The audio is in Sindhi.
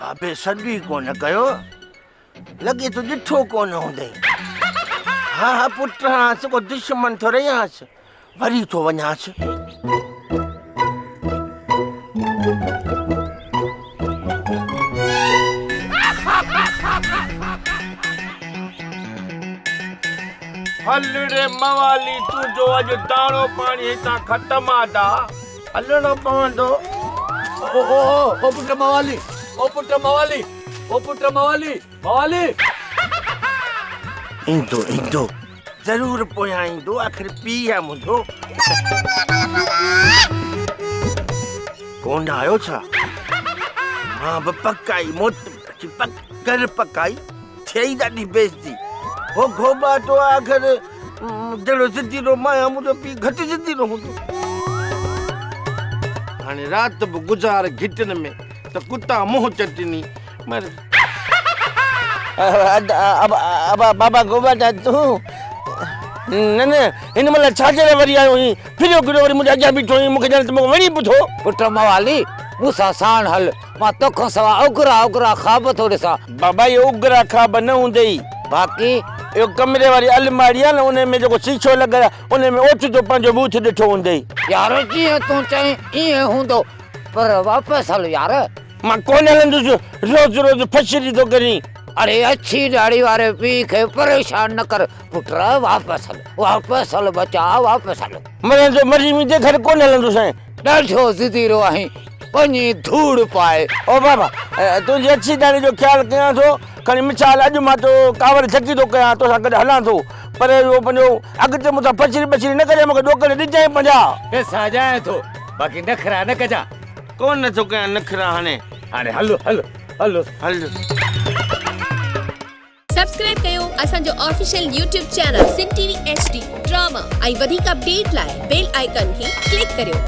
بابي سڏ ئي ڪونه ڪيو. لڳي ٿو ڏٺو ڪونه هوندئي. ها ها پٽ هانس ڪو دشمن ٿورئي آهيانس. وري ٿو وڃانس. هل ڙي موالي تنهنجو اڄ داڻو پاڻي هتان ختم آ دا. هلڻو پوندو. او او او او پٽ موالي او پٽ موالي او پٽ موالي موالي. ايندو ايندو ضرور پويان ايندو آخر پيء آ منهنجو. ڪونه آيو ڇا؟ مان به پڪائي موت اچي پڪ ڪر پڪائي ٿئي ڏاڍي بيعزتي. هو گهوٻاٽو آخر جهڙو ضديلو مان آهيان منهنجو پيء گهٽ ضديلو هوندو. هاڻي رات به گذار گهٽين ۾ ته ڪتا منهن چٽني مر. ابا بابا گهوٻاٽا تون نه نه هن مهل ڇا جي لاء وري آيو آهين ڦريو گهريو وري منهنجي اڳيان بيٺو آهين مون کي ڄڻ ته مون کي وڻي به ٿو. پٽ موالي مون سان ساڻ هل مان توکان سوا اگرا اگرا خواب ٿو ڏسان. بابا اهي اگرا خواب نه هوندئي. باقي. اهو ڪمري واري الماڙي آهي نه انهي ۾ جيڪو شيشو لڳل آهي انهي ۾ اوچتو پنهنجو ٻوٿ ڏٺو هوندئي. يار جيئن تون چئين ايئن هوندو پر واپس هل يار. مان ڪونه هلندس روز روز ڦشري ٿو ڪرين. اڙي اڇي ڏاڙهي واري پيء کي پريشان نه ڪر پٽ واپس هل واپس هل ٻچا واپس هل. مرڻ جو مري ويندي گهر ڪونه هلندوسانء. ڏاڍو ضديرو آهين، وڃي ڌوڙ پاء. او بابا، تنهنجي اڇي ڏاڙهي جو خيال ڪيان ٿو، کڻي مثال اڄ مان تو ڪاوڙ جهڪي ٿو ڪيان، توسان گڏ هلان ٿو، پر اهو پنهنجو اڳتي مون سان ڦشري ٻشري نه ڪجانء، مون کي ڏوڪڙ ڏجانء پنهنجا. پئسا ڏيانء ٿو، باقي نخرا نه ڪجان. ڪونه ٿو ڪيان نخرا هاڻي. هاڻي هل هل هل. هل. سبسڪرائب ڪيو اسان جو official YouTube channel Sindh T V H D drama ۽ وڌيڪ اپڊيٽ لاء بيل آئيڪان کي ڪلڪ ڪريو.